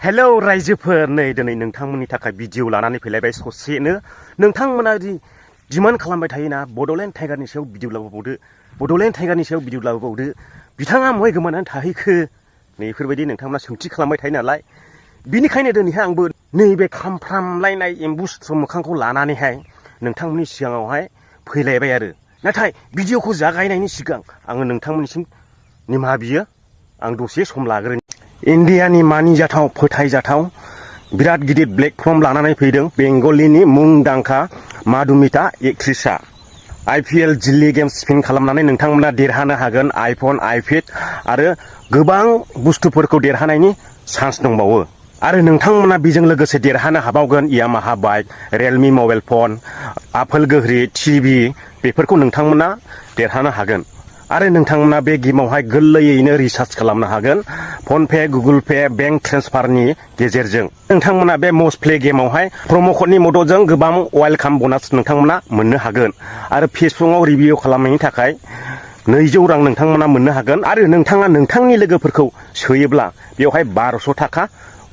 Hello रायजोफोर नै दिनै नोंथांमोननि थाखाय भिडिअ लानानै फैलायबाय ससेनो नोंथांमोना डिमान्ड खालामबाय थायोना बड'लेण्ड टाइगारनि सायाव भिडिअ लाबोबावदो बड'लेण्ड टाइगारनि सायाव भिडिअ लाबोबावदो बिथाङा महाय गोमानानै थाहैखो नैफोरबायदि नोंथांमोना सोंथि खालामबाय थायो नालाय बिनिखायनो दिनैहाय आंबो नैबे खामफ्रामलायनाय एम्बुस्ट्र मोखांखौ लानानैहाय नोंथांमोननि सिगाङावहाय फैलायबाय आरो नाथाय भिडिअखौ जागायनायनि सिगां आङो नोंथांमोननिसिम निमाहा बियो आं दसे सम लाग्रोनि इन्डियानि मानिजाथाव फोथायजाथाव बिराद गिदिर प्लेटफर्म लानानै फैदों बेंगलिनि मुंदांखा माधुमिता एक्ट्रिसआ IPL जिल्ली गेम स्पिन खालामनानै नोंथांमोना देरहानो हागोन आइफन आइपेड आरो गोबां बुस्थुफोरखौ देरहानायनि चान्स दंबावो आरो नोंथांमोना बेजों लोगोसे देरहानो हाबावगोन Yamaha bike Realme mobile phone Apple गोहृ टिभि बेफोरखौ नोंथांमोना देरहानो हागोन आरो नोंथांमोना बे गेमावहाय गोरलैयैनो रिचार्ज खालामनो हागोन फनपे गुगोल पे बेंक ट्रेन्सफारनि गेजेरजों नोंथांमोना बे मस्ट प्ले गेमावहाय प्रम' क'डनि मददजों गोबां वेलकाम ब'नास नोंथांमोना मोननो हागोन आरो फेसबुकआव रिभिउ खालामनायनि थाखाय 200 रां नोंथांमोना मोननो हागोन आरो नोंथाङा नोंथांनि लोगोफोरखौ सोयोब्ला बेवहाय 1200 थाखा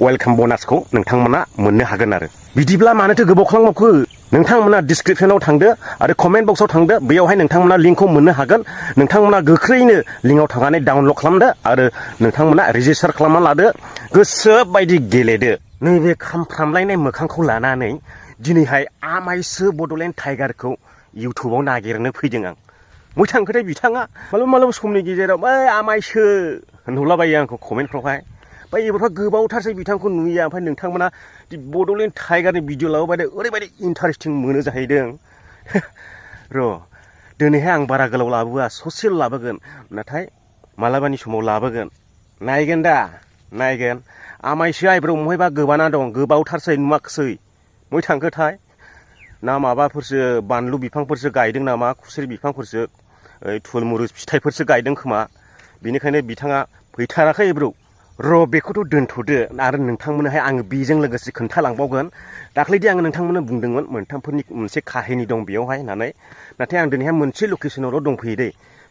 वेलकाम ब'नासखौ नोंथांमोना मोननो हागोन आरो बिदिब्ला मानोथो गोबाव खालामबावखो नोंथांमोना डिसक्रिपसनाव थांदो आरो कमेन्ट बक्सआव थांदो बेयावहाय नोंथांमोना लिंकखौ मोननो हागोन नोंथांमोना गोख्रैनो लिंकआव थांनानै डाउनलड खालामदो आरो नोंथांमोना रेजिस्टार खालामना लादो गोसो बायदि गेलेदो नैबे खामफ्रामलायनाय मोखांखौ लानानै दिनैहाय आमायसो बड'लेण्ड टाइगारखौ इउटुबाव नागिरनो फैदों आं मै थांखोथाय बिथाङा मालाबा समनि गेजेराव बै आमायसो होनहरलाबायो आंखौ कमेन्टफ्रावहाय ओमफ्राय एबारफ्रा गोबावथारसै बिथांखौ नुयैया ओमफ्राय नोंथांमोना बड'लेण्ड टाइगारनि भिडिअ लाबोबाय ओरैबायदि इन्टारेस्टिं मोनो जाहैदों र' दिनैहाय आं बारा गोलाव लाबोआ ससेल' लाबोगोन नाथाय मालाबानि समाव लाबोगोन नायगोन दा नायगोन आमायसो आइब्र' महायबा गोबाना दं गोबावथारसै नुवाखसै मै थांखोथाय ना माबाफोरसो बानलु बिफांफोरसो गायदों नामा खुसेर बिफांफोरसो थुलमुरुस फिथाइफोरसो गायदों खोमा बेनिखायनो बिथाङा फैथाराखै ब्रौ र' बेखौथ' दोनथ'दो आरो नोंथांमोनहाय आङो बेजों लोगोसे खोन्थालांबावगोन दाख्लैदि आङो नोंथांमोननो बुंदोंमोन मोनथामफोरनि मोनसे काहिनि दं बेयावहाय होननानै नाथाय आं दिनैहाय मोनसे लकेसनावल' दंफैयो दे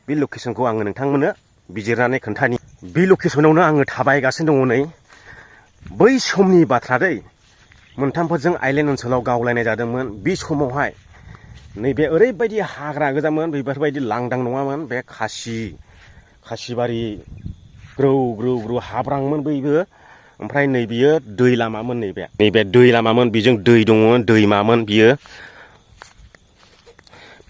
बे लकेसनखौ आङो नोंथांमोननो बिजिरनानै खोन्थानि बे लकेसनावनो आङो थाबायगासिनो दङ नै बै समनि बाथ्रा दै मोनथामफोरजों आइलेण्ड ओनसोलाव गावलायनाय जादोंमोन बे समावहाय नैबे ओरैबायदि हाग्रा गोजामोन बेफोरबायदि लांदां नङामोन बे खासिबारि ग्रौ ग्रौ ग्रौ हाब्रांमोन बैबो ओमफ्राय नै बियो दै लामामोन नैबे दै लामामोन बेजों दै दङमोन दैमामोन बियो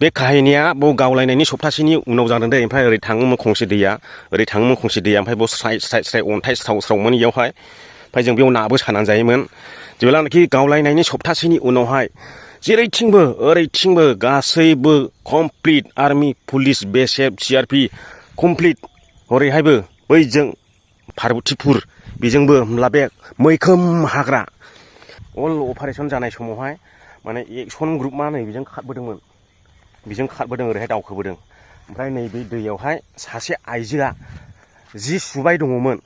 बे काहिनिया बाव गावलायनायनि सप्तासेनि उनाव जादों दै ओमफ्राय ओरै थाङोमोन खंसे दैया ओमफ्राय बाव स्राय अन्थाइ स्रावमोन इयावहाय ओमफ्राय जों बेयाव नाबो सानानै जायोमोन जेब्लानाखि गावलायनायनि सप्तासेनि उनावहाय जेरैथिंबो ओरैथिंबो गासैबो complete army police BSF CRP complete हरैहायबो बैजों पार्बतीपुर बेजोंबो होमब्ला बे मैखोम हाग्रा अल अपारेशन जानाय समावहाय माने एक्सन ग्रुपआ नै बेजों खारबोदों ओरैहाय दावखोबोदों ओमफ्राय नैबे दैयावहाय सासे आइजोआ जि सुबाय दङमोन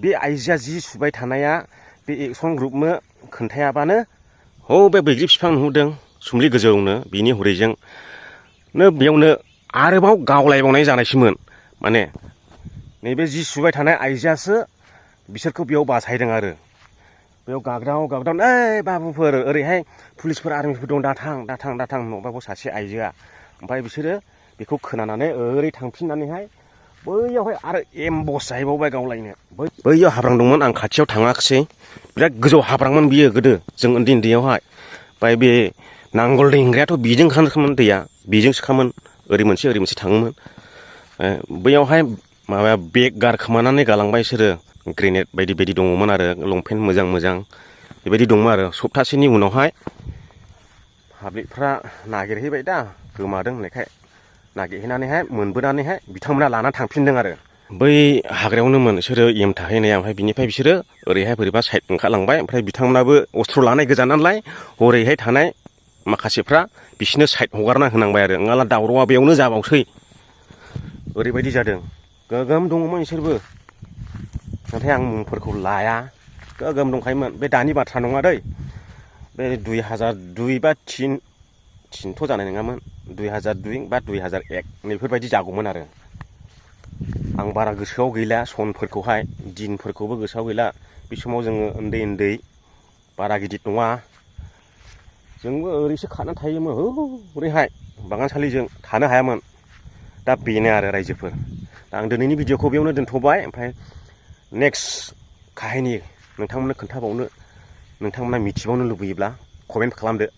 बे आइजोआ जि सुबाय थानाया बे एक्सन ग्रुपनो खोन्थायाबानो बे बैग्रि बिफां नुहुरदों सुम्लि गोजौनो बिनि हरैजोंनो बेयावनो आरोबाव गावलायबावनाय जानायसोमोन माने नैबे जि सुबाय थानाय आइजोआसो बिसोरखौ बेयाव बासायदों आरो बेयाव गागदाव ओइ बाबुफोर ओरैहाय पुलिसफोर आर्मिफोर दं दाथां नङाबाबो सासे आइजोआ ओमफ्राय बिसोरो बेखौ खोनानानै ओरै थांफिननानैहाय बैयावहाय आरो एम्बस जाहैबावबाय गावलायनो बैयाव हाब्रां दंमोन आं खाथियाव थाङाखिसै बिराद गोजौ हाब्रांमोन बियो गोदो जों उन्दैयावहाय ओमफ्राय बे नांगोल दैंग्रायाथ' बेजोंखामोन दैया बेजोंसोखामोन ओरै मोनसे थाङोमोन बैयावहाय माबा बेग गारखोमानानै गालांबाय बिसोरो ग्रेनेड बायदि दङमोन आरो लंपेन्ट मोजां बेबायदि दंमोन आरो सप्तासेनि उनावहाय पाब्लिकफ्रा नागिरहैबाय दा गोमादों होननायखाय नागिरहैनानैहाय मोनबोनानैहाय बिथांमोना लानानै थांफिनदों आरो बै हाग्रायावनोमोन बिसोरो एम थाहैनाया ओमफ्राय बिनिफ्राय बिसोरो ओरैहाय बोरैबा साइड ओंखारलांबाय ओमफ्राय बिथांमोनाबो अस्त्र लानाय गोजा नालाय हरैहाय थानाय माखासेफ्रा बिसोरनो साइड हगारना होनांबाय आरो नङाब्ला दावरावआ बेयावनो जाबावसै ओरैबायदि जादों गोगोम दङमोन बिसोरबो नाथाय आं मुंफोरखौ लाया गोगोम दंखायोमोन बे दानि बाथ्रा नङा दै बे 2002 बा 3थ' जानाय नङामोन 2002 बा 2001 नैफोरबायदि जागौमोन आरो आं बारा गोसोआव गैला सनफोरखौहाय दिनफोरखौबो गोसोआव गैला बे समाव जोङो उन्दै उन्दै बारा गिदिर नङा जोंबो ओरैसो खारनानै थायोमोन ओरैहाय बागानसालिजों थानो हायामोन दा बेनो आरो रायजोफोर दा आं दिनैनि भिडिअखौ बेयावनो दोनथ'बाय ओमफ्राय नेक्स्ट काहिनि नोंथांमोननो खोन्थाबावनो नोंथांमोना मिथिबावनो लुबैयोब्ला कमेन्ट खालामदो।